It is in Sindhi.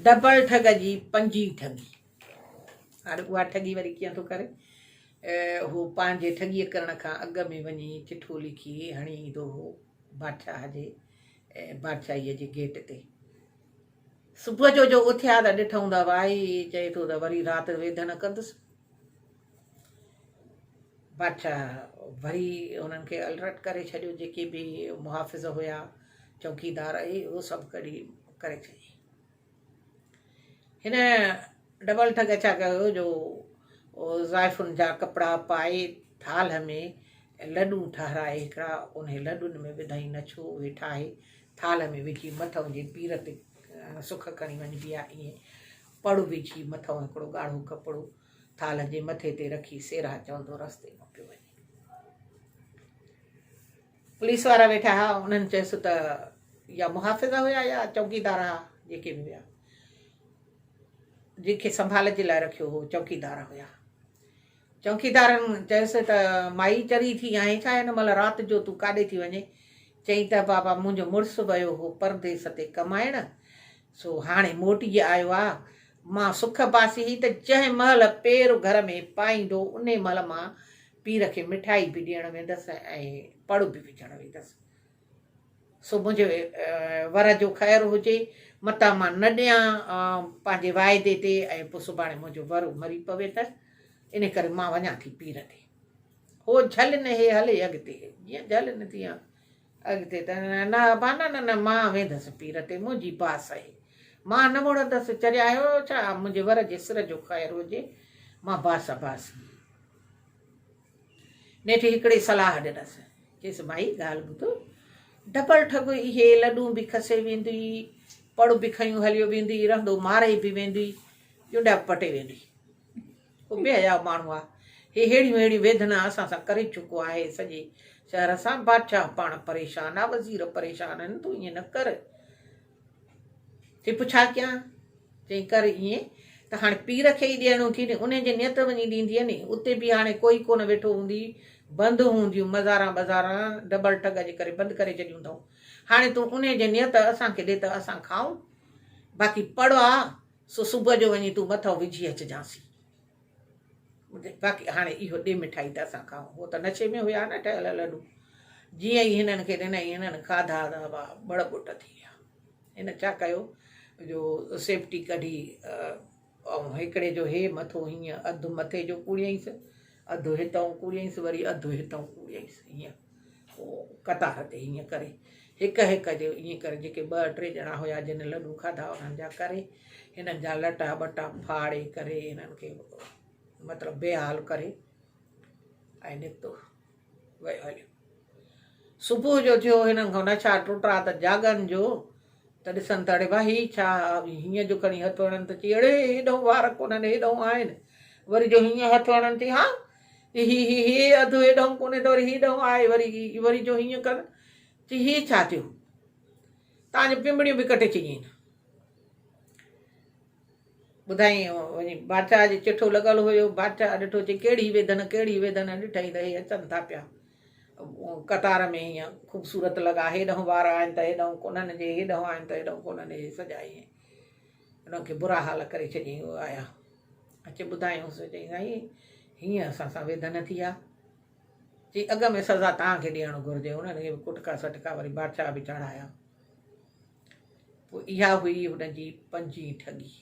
ڊبل ٺڳ جي پنجين ٺڳي. هاڻي اها ٺڳي وري ڪيئن ٿو ڪري؟ هو پنهنجي ٺڳيء ڪرڻ کان اڳ ۾ وڃي چٺو لکي هڻي ايندو هو بادشاهه جي بادشاهيء جي گيٽ تي. صبح جو جو اٿيا ته ڏٺئون ته وائي چئي ٿو ته وري رات ويڌن ڪندس. بادشاهه وري انهن کي الرٽ ڪري ڇڏيو جيڪي به محافظ هيا چوڪيدار اهي اهو سڀ ڪڍي ڪري ڇڏيائين. هن ڊبل ٺڳ ڇا ڪيو جو زائفن جا ڪپڙا پائي ٿالهه ۾ لڏون ٺهرائي هڪڙا انهي لڏن ۾ وڌائين نڇو اهي ٺاهي ٿالهه ۾ وجهي مٿئون جي پير تي سک کڻي وڃبي آهي ائين پڙ وجهي مٿئون هڪڙو ڳاڙهو ڪپڙو ٿالهه جي مٿي تي رکي سيرا چوندو رستي مان پيو وڃي. پوليس وارا ويٺا ها، انهن چيس ته يا محافظ هيا يا چوڪيدار ها، جيڪي به هيا، جن کي سنڀال جي لاء رکيو هو، چوڪيدار هيا. چوڪيدارن چيس ته مائي چري ٿي آهين ڇا، هن مهل رات جو تون ڪاڏي ٿي وڃين؟ چيائين ته بابا منهنجو مڙس ويو هو پرديس تي ڪمائڻ، سو هاڻي موٽي آيو آ، مان سک باسي هئي ته جنهن مهل پير گهر ۾ پائيندو انهي مهل مان پير کي مٺائي به ڏيڻ ويندس ۽ پڙ به وجهڻ ويندس. سو منهنجي ور جو خير هجي، متان مان نه ڏيان پنهنجي واعدي تي ۽ پوء سڀاڻي منهنجو ور مري پوي ته انهي ڪري مان وڃان ٿي پير تي. هو جهل نه هي هلي اڳتي، جيئن جهل نه تيئن اڳتي ته نه ابا نه نه نه مان ويندس پير تي منهنجي باس اهي مان نه مڙندس چريا آهيو ڇا منهنجي ور جي سر جو خير هجي مان باس باس نيٺ هڪڙي صلاح ڏنس چيس مائي ڳالهه ٻڌ ڊبل ٺڳ اهي لڏون به کسي ويندي پڙ به کنيون هليو ويندي رهندو ماري به ويندي ڄنڊا به پٽي ويندي هو بي حياء ماڻهو آهي. هي ههڙيون ههڙيون ويڌنا اسان سان ڪري چڪو آهي. سڄي شهر سان بادشاهه پاڻ پريشان آ، وزير پريشان آهن، تون ائين نه ڪر. چي پوء ڇا ڪيان؟ چيائين ڪر ائين ته هاڻي پير کي ئي ڏيڻو ٿي ني، انهي جي نيت وڃي ڏيندينء ني، اتي به هاڻي ڪوئي ڪونه ويٺو هوندي، بند هونديون مزاران بزاران ڊبل ٺڳ جي ڪري بند ڪري ڇڏيون اٿئون. هاڻي تون انهي جي نيت اسان کي ڏي ته اسان کائون، باقي پڙ آ سو صبح جو وڃي تون مٿئون وجهي اچجانسين. باقي هاڻي اهو ڏي مٺائي ته اسان کائون. هو ته نشي ۾ هيا نه ٺهيل لڏون. جيئن ئي هنن کي ڏنائين هنن کاڌا ته هوا ٻڙ ٻٽ ٿي ويا. هن ڇا ڪيو جو سيپٽي ڪڍي ۽ هڪڙي جو هي مٿو هيئن اڌ مٿي جو ڪوڙيائينس، اڌ هتئون ڪوڙيائينس وري اڌ هتئون ڪوڙيائينس هيئن. پوء قطار تي ائين ڪري هڪ هڪ جو ائين ڪري جيڪي ٻه ٽي ڄڻا هيا جن لڏون کاڌا انهن جا ڪري هنن جا لٽا ٻٽا ڦاڙي ڪري هنن کي مطلب بي حال ڪري ۽ نڪتو ويو هليو صبح جو ٿيو هنن کان نشا ٽٽا ته جاڳن جو ته ڏسن ته اڙي ڀاء هي ڇا هيئن جو کڻي هٿ هڻن ته چي اڙي هيڏهون وار ڪونهن هيڏهون آهن وري جو هيئن هٿ هڻن چي ها هي هي هي اڌ هيڏهون ڪونهي ته وري هيڏهون آهي وري وري جو هيئن ڪن چي هي ڇا ٿيو تان جو پنبڻيون به ڪٽي ڇڏيائين ٻڌائين وڃي بادشاهه جي چٺو لڳل هيو بادشاهه ڏٺو چي ڪهڙي ويڌن ڪهڙي ويڌن ڏٺائين ته هي اچن ٿا پيا قطار ۾ هيئن خوبصورت لڳا هيڏهون وار آهن ته هيڏهون ڪونهن جي هيڏهون آهن ته هيڏهون ڪونهن هي سڄا ائين انهن کي برا حال ڪري ڇڏيائين آيا اچي ٻڌايونس، چيائين سائين هيئن اسان سان ويڌن ٿي آ. چي اڳ ۾ سزا توهان کي ڏيڻ گهرجي. انهن کي به ڪٽڪا سٽڪا وري بادشاهه به چاڙهايا. پوء اها هئي هن جي پنجين ٺڳي.